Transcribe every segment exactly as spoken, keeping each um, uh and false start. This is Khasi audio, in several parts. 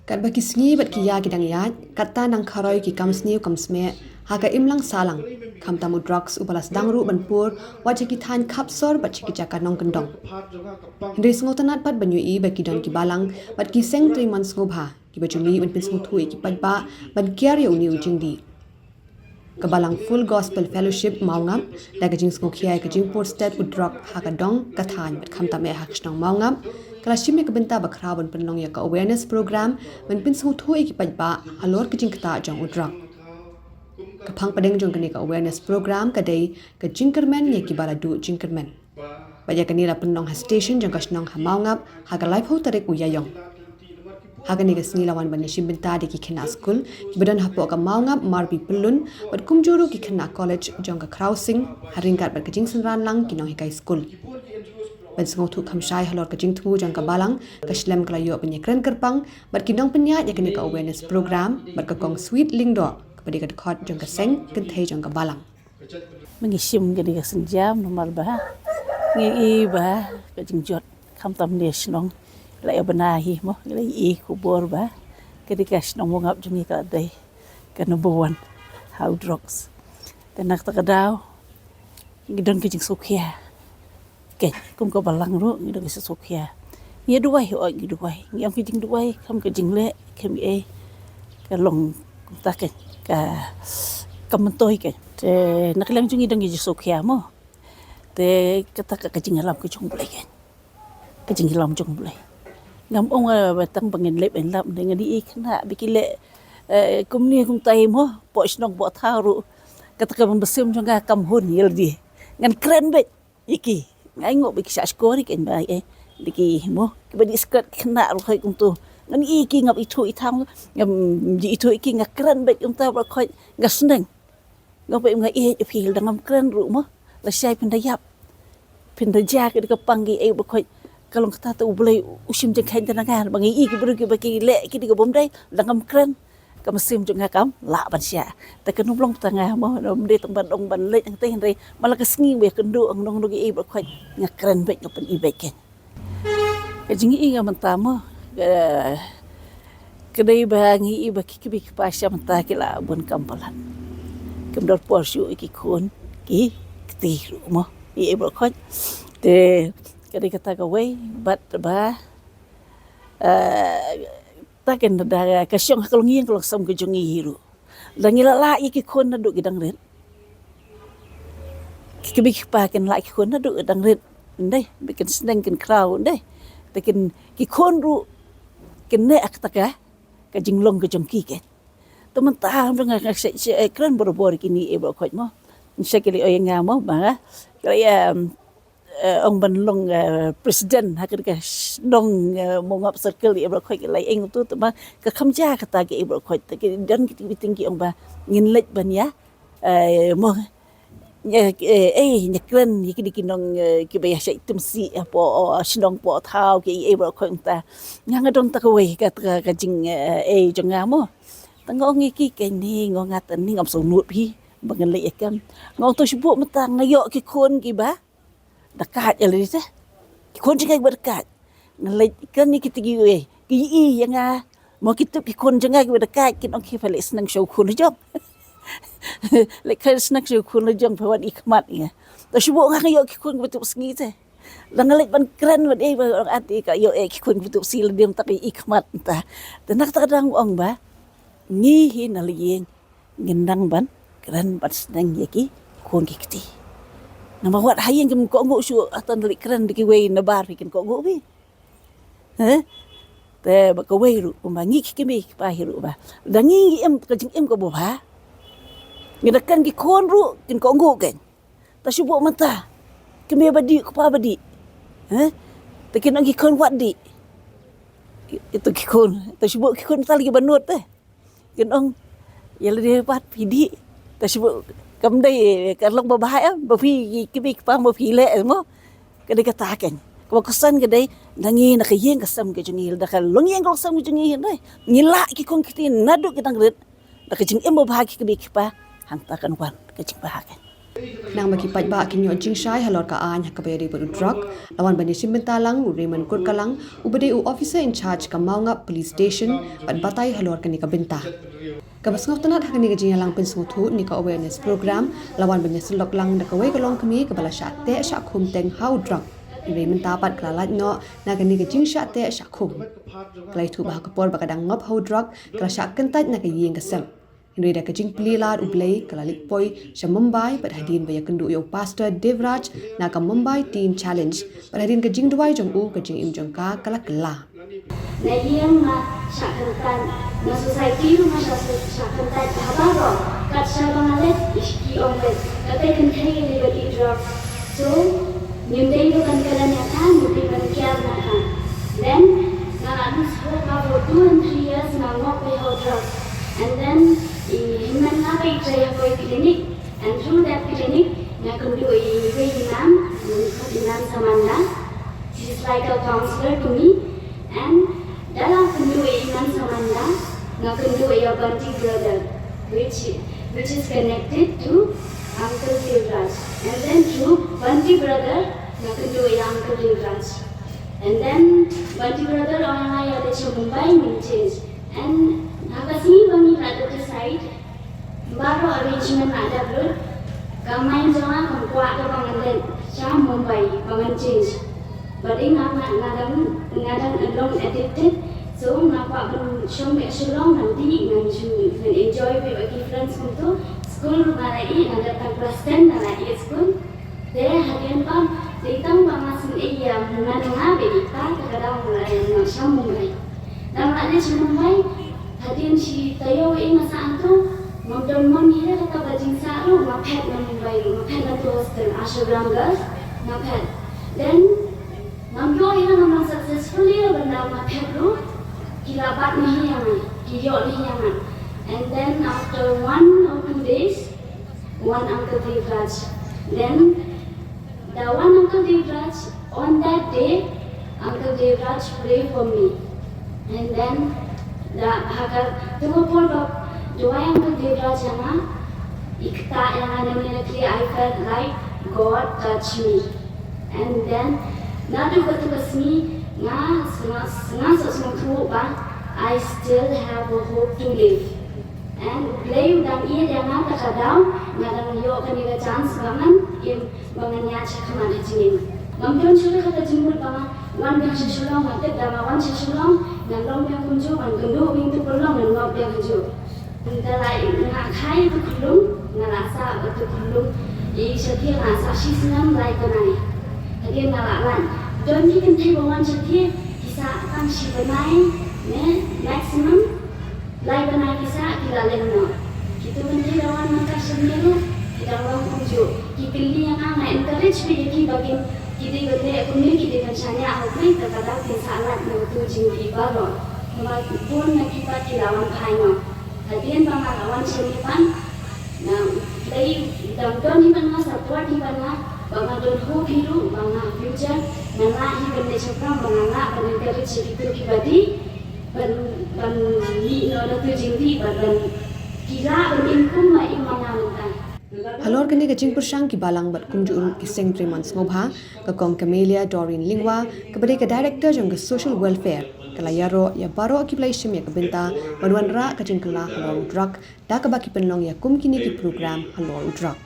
Katba ki sngi bad ki ïa ki dang ïaid, katta nang kharoi ki kam sniew kam smeh ha ka imlang sahlang. Khamtam u drugs uba la sdang ruh ban pur wat sha ki thaiñ khapsor bad sha ki jaka nongkyndong. Hynrei sngewtynnad pat ban ïohi ba ki don ki balang bad ki seng trei mon sngewbha kiba ju mih ban pynsngewthuh ïa ki paidbah ban kiar ïa une u jingdih. Ka Balang Full Gospel Fellowship Mawngap, da ka jingsngewkhia ïa ka jingpur stet u drok ha ka dong ka thaiñ bad khamtam eh ha ka shnong Mawngap, ka la shim ïa ka bynta ba khraw ban pynlong ïa ka awareness program ban pynsngewthuh ïa ki paidbah halor ka jingktah jong u drok. Ka phang pdeng jong kane ka awareness program ka dei ka jingkyrmen ïa kiba la duh jingkyrmen. Bad ïa kane la pynlong ha station jong ka shnong ha Mawngap ha ka laiphew tarik u Ïaïong. Ha kane ka sngi la wan ban ïashim bynta da ki khynnah skul kiba don hapoh ka Mawngap Marbi Pyllun bad kumjuh ruh ki khynnah college jong ka Khraw Sing ha ryngkat bad ka jingsynran lang ki nonghikai skul. Ban sngewthuh kham shai halor ka jingthmu jong ka balang, ka shlem ka la ïoh ban ïakren kyrpang bad ki nongpynïaid ïa kane ka awareness program bad ka Kong Sweet Lyngdoh kaba dei ka dkhot jong ka seng kynthei jong ka balang. Ma ngi shim kane ka sienjam namar ba ngi i ba ka jingjot khamtam ne shnong la ïa bna hi mo, ngi la i khubor ba kane ka shnong Mawngap jong ngi ka dei ka number one ha u drugs. Te na kata ka daw ngi don ka jingsngewkhia. Keiñ, kum ka balang ruh ngi don ka jingsngewkhia. Ngi duwai, oh ngi duwai. Ngi ong ka jingduwai, kam ka jingleh, kam ei. Ka long kumta keiñ, ka, ka myntoi keiñ. Te na ka liang jong ngi don ka jingsngewkhia mo. Te kata ka, ka jingïalam ka jong U Blei keiñ. Ka jingïalam jong U Blei. Ngam ong, eh, ba tang ba ngin leh ban lap, ngan i khynnah ba ki leh, eh, kumne kumtai mo, poh shnong poh thaw ruh. Kata ka mynsiem jong nga kam hun ïa lade. Ngan kren beit ïa ki. Nga ainguh ba ki shah shkor ïa ki, eh. Dei ki mo, kiba dih sket khynnah ruh hoi kumto. Ngan i ki, ngam ithuh i thang, ngam ju ithuh ïa ki, nga kren beit kumta ba khoi, nga sneng. Nga peit nga ïeit ïa phi, lada ngam kren ruh mo, lashai phin da ïap. Phin da jia ka dei ka pang ki ei ba khoi. Ka long kata te U Blei u shim jingkheiñ te na nga, ba ngi i ki briew kiba ki leh ki dei ka bym dei, lada ngam kren. Ka mynsiem jong nga kam lah ban shah. Te ka num long ta nga mo, num dei tang ban ong ban leit hangtei hynrei man la ka sngi ba ïakynduh ong nong nong ei ba khoi, nga kren beit, nga pyni beit keiñ. Ka jingi nga mynta mo, ka, ka dei ba ngi i ba ki kmie ki kpa sha mynta ki la bun kam palat. Kim don por shuh ki khun ki kti ruh mo, ei ba khoi. Te ka dei kata kawei bad ba, eh, ta keiñ da ka shong ha ka longïing ka longsem ka jong ngi hi ruh. Lada ngi la lah ïa ki khun naduh ki dang rit. Ki kmie ki kpa kin lah ki khun naduh ki dang rit. Ndei, ba kin sneng kin khraw ndei. Te kin ki khun ruh kin neh ha kata ka, ka jinglong ka jong ki keiñ. Te mynta nga nga nga kren barabor kine ei ba khoi mo. Ngi sa ki lei oi nga mo ba nga. Ki lei, em, eh, ong ban long, eh, president ha ka, ka shnong, eh, Mawngap Circle, eh, ba khoi ki lei eng tu, te ba ka kham jia kata ki, eh, ba khoi te ki don ki ting ki ong ba ngin leit ban ïa, eh, mo, eh, eh, eh, ïa kren ïa ki, ki nong, eh, kiba ïa shait tymsi, eh, poh, oh, shnong poh thaw ki, eh, ba khoi ta. Nga nga don ta kawei ka, ka, ka jing, eh, eh, jong nga mo. Te nga ong ïa ki kane, nga ong nga te ni ngam sngewnud phi ba ngan leit ïa kem. Nga ong to shu buh mynta nga ïoh ki khun kiba da kait ïa lade te. Ki khun jong nga kiba da kait. Nga leit kren ïa kita kiwei. Ki i ïa nga. Mo ki tip ki khun jong nga kiba da kait, kin ong ki pha leit sneng sha u khun la jong. Leit kren sneng sha u khun la jong, pha wan i khmat ïa nga. To shu buh nga, nga ïoh ki khun kiba tup sngi te. Lada nga leit ban kren bad ei ba ong ati ka ïoh ei ki khun kiba tup sngi, lada ym tak i khmat ta. Te na kata ka daw nga ong ba ngi hi na la ïing ngin nang ban kren ban sneng ïa ki khun ki kti. Namar wat ha ïing kim kohnguh shuh, hata ngi leit kren da kiwei na bar phi kin kohnguh phi. He? Te ba kawei ruh kumba ngi ki kmie ki kpa hi ruh ba lada ngi ngi im ka jingim kaba bha, ngi da kren ki khun ruh kin kohnguh keiñ. Ta shu buh mynta. Kmie ba dih, kpa ba dih. He? Ta kin ong ki khun wat dih. Ito ki khun. Ta shu buh ki khun mynta lagi ba nud te. Kin ong ïa lade pat phi dih. Ta shu buh kam dei ka long ba bha em, ba phi ki, ki kmie ki kpa ba phi leh mo. Ka dei kata keiñ. Kaba kongsan ka dei da ngi na ka ïing ka sem ka jong ngi, da ka longïing ka longsem ka jong ngi dei. Ngi lah ki khun ki kti naduh ki dang rit. Da ka jingim ba bha ki kmie ki kpa, hangta kan wan ka jingbha keiñ. Khnang ba ki paidbah kin ïoh jingshai halor ka aiñ ha kaba ïadei bad u drug, la wan ban ïashim bynta lang u Raymond Kurkalang, uba dei u officer in charge ka Mawngap Police Station, bad batai halor kane ka bynta. Kaba sngewtynnat ha kane ka jingïalang pynsngewthuh ne ka awareness program, la wan ban ïasyllok lang da kawei ka longkmie kaba la shah teh shah khum teng ha u drug. Hynrei mynta pat ka la lait noh na kane ka jingshah teh shah khum. Ka la ïathuh ba ha ka por ba ka dang ngop ha u drug, ka la shah kyntait na ka ïing ka sem. Hynrei da ka jingplie lad U Blei, ka la leit poi sha Mumbai, bad hadien ba ïakynduh ïa u Pastor Devraj na ka Mumbai Teen Challenge, bad hadien ka jingduwai jong u, ka jingim jong ka ka la kylla. Na ïing nga shah kyntait, na society ruh nga shah, shah kyntait, haba baroh kat shaba nga leit, ki ong leit, kata kynthei ïa lei bad i drug. So ngim dei ruh ban kren ïa ka, ngim dei ban care na ka. Then nga la lose hope, for two and three years nga ngop beit ha u drug. And then i hynmen nga ba i trei ha kawei clinic. And through that clinic nga kynduh ïa iwei i ma'am, i ma'am Samanda. She's like a counselor to me. And da la kynduh ïa i ma'am Samanda, nga kynduh ïa Bhante Brother, which, which is connected to Uncle Devraj. And then through Bhante Brother nga kynduh ïa Uncle Devraj. And then Bhante Brother ong ïa nga ïa leit sha Mumbai ngin change. And ha ka sngi ba ngi la decide, baroh arrangement la dep lut, ka mind jong nga kam kwah ka ba ngan leit sha Mumbai ba ngan change. Bad nga, nga, nga dang, nga dang long addicted. So nga kwah ban shong beit shillong, ngan dih, ngan shu, ngan enjoy beit bad ki friends kumto. School ruh nga la ïeh, nga dep tang class ten nga la ïeh school. Te hadien ba, dei tang ba nga sngew ïa u ngan nga beit, ïa ka, te ka daw nga la ïa nga sha Mumbai. Dang la leit sha Mumbai, hadien shi taïew ïa nga sah hangto, ngam don mon ïa kata ka jingsah ruh, nga phet na Mumbai ruh, nga phet na tu hostel, Ashram Girls, nga phet. Then ngam ïoh ïa, ngam long successful ïa, ban da nga phet ruh, ki la bat na hi ïa nga, ki ïoh na hi ïa nga. And then after one or two days, one Uncle Devraj. Then the one Uncle Devraj, on that day, Uncle Devraj pray for me. And then the, ha katu ka por ba duwai Uncle Devraj ïa nga, i ktah ïa nga na mynta, I felt like God touch me. And then naduh katu ka sngi nga, nga, nga sngewthuh ba I still have a hope to live. And U Blei u dang ïeit ïa nga, ta ka daw nga dang ïoh kane ka chance ba ngan im, ba ngan ïaid shakhmat ha jingim. Ngam don shuh kata ka jingmut ba nga wan biang sha Shillong, nga tip da nga wan sha Shillong ngan long biang kumjuh, ngan kynduh biang tu pynlong, ngan ngop biang kumjuh. Nga la, nga kha ïa tu khunlung, nga la sah ïa tu khunlung. Ïa shatei nga sah shi snem lai bnai. Hadien nga la lait. Don ki kynthei ba wan shatei ki sah tang shi bnai ne maximum. Lai bnai ki sah ki la leit noh. Kito kynthei ba wan mynta shane ruh ki dang long kumjuh. Ki kylli ïa nga, nga encourage beit ïa ki ba kin, ki dei ban leh kumne, ki dei ban shaniah ha U Blei, ta ka daw kin sah lait na utu u jingdih baroh. Namar bun na ki pat ki la wan phai noh. Hadien ba nga la wan shane pat, nga, U Blei u dang don hi bad nga, support hi bad nga, ba nga don hope hi ruh ba nga future ngan lah hi ban leit shaphrang, ba ngan lah ban encourage ïa kito kiba dei ban, ban mih noh na utu u jingdih bad ban, ki lah ban im kum ba im ma nga mynta. Halor kane ka jingpyrshang ki balang bad kumjuh ruh ki seng trei mon sngewbha, ka Kong Camelia Doreen Lyngwa, kaba dei ka Director jong ka Social Welfare, ka la ïaroh ïa baroh kiba la ïashim ïa ka bynta ban wanrah ka jingkylla halor u drug, da kaba ki pynlong ïa kum kine ki program halor u drug.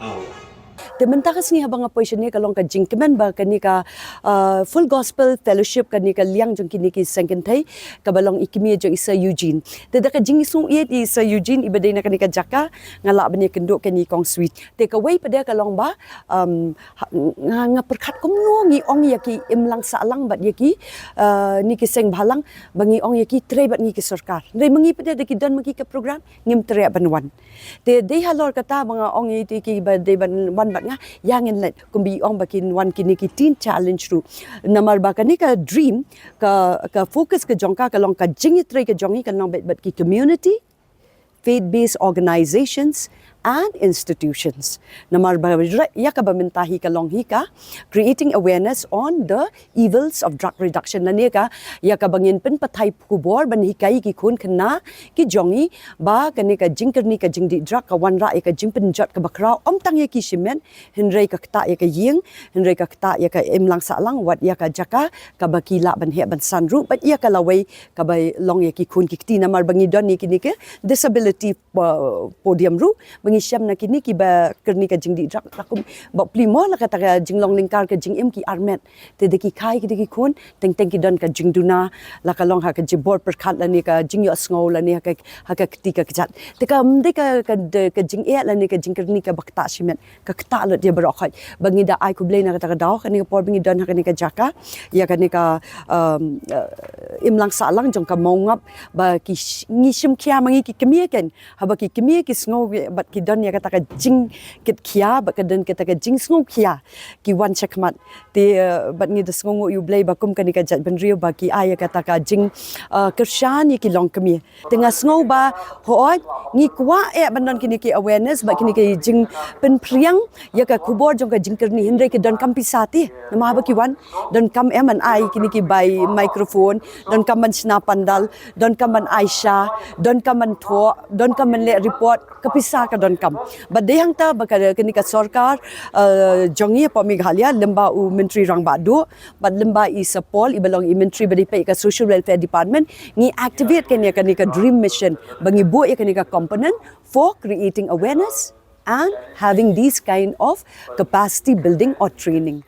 Te mynta ka sngi haba nga poi shane ka long ka jingkmen ba kane ka, uh, Full Gospel Fellowship, kane ka liang jong kine ki seng kynthei, kaba long i kmie jong i Sir Eugene. Te da ka jingsngewthuh ïa i Sir Eugene iba dei na kane ka jaka, nga lah ban ïakynduh kane i Kong Sweet. Te kawei pat de ka long ba, um, ha, nga, nga pyrkhat kumno ngi ong ïa ki imlang sahlang bad ïa ki, uh, ne ki seng bhalang, ba ngi ong ïa ki trei bad ngi ki sorkar. Hynrei ma ngi pat de da ki don ma ki ka program, ngim treh ban wan. Te dei halor kata ba nga ong ïa ki ba dei ban wan bad nga, ïa ngin leit, kumba i ong ba kin wan kine ki Teen Challenge ruh. Namar ba kane ka dream, ka, ka focus ka jong ka, ka long ka jingïatrei ka jong i, ka long bad, bad ki community, faith-based organizations, and institutions. Namar ba ïa kaba mynta hi ka long hi ka creating awareness on the evils of drug reduction, lane ka ïa kaba ngin pynpathai khubor ban hikai ki khun khynnah ki jong ngi ba kane ka jingkyrni ka jingdih drug ka wanrah ïa ka jingpynjot kaba khraw, ym tang ïa ki shimet, hynrei ka ktah ïa ka ïing, hynrei ka ktah ïa ka imlang sahlang, wat ïa ka jaka kaba ki lah ban heh ban san ruh, bad ïa ka lawei kaba long ïa ki khun ki kti. Namar ba ngi don ïa kine ki disability podium ruh ba ngi shem na kine kiba kyrni ka jingdih drug, la kum ba plie mo, la kata ka jinglong lyngkar ka jingim ki armet. Te da ki kha ïa ki, da ki khun, teng teng ki don ka jingduna, la ka long ha ka jingbor pyrkhat lane ka jingïohsngew lane ha ka, ha ka kti ka kjat. Te kam dei ka, ka, ka jingeh lane ka jingkyrni kaba ktah shimet, ka ktah lut ïa baroh khoit. Ba ngi da ai khublei na kata ka daw, kane ka por ba ngi don ha kane ka jaka ïa kane ka, um, uh, imlang sahlang jong ka Mawngap, ba ki sh-, ngi shim khia ma ngi ki kmie ken, haba ki kmie ki sngew bad ki don ïa kata ka jingkit khia, bad ka don kata ka jingsngew khia, ki wan shakhmat. Te, uh, bad ngi da sngewnguh ïa U Blei ba kum kane ka jaitbynriew ba ki ai ïa kata ka jing, uh, kyrshan ïa ki longkmie. Te nga sngew ba hooid ngi kwah eh ban don kine ki awareness bad kine ki jingpynphriang ïa ka khubor jong ka jingkyrni, hynrei ki donkam pisa te. Namar ba ki wan, donkam eh ban ai kine ki bai microphone, donkam ban shna pandal, donkam ban ai sha, donkam ban thoh, donkam ban leh report, ka pisa ka donkam. Bad dei hangta ba ka, kane ka sorkar, uh, jong ngi hapoh Meghalaya, lyngba u Myntri Rangbah Duh bad lyngba i Sir Paul, iba long i Myntri ba dei peit ïa ka Social Welfare Department, ngi activate kane, kane ka DREAM Mission ba ngi buh ïa kane ka component for creating awareness and having these kind of capacity building or training.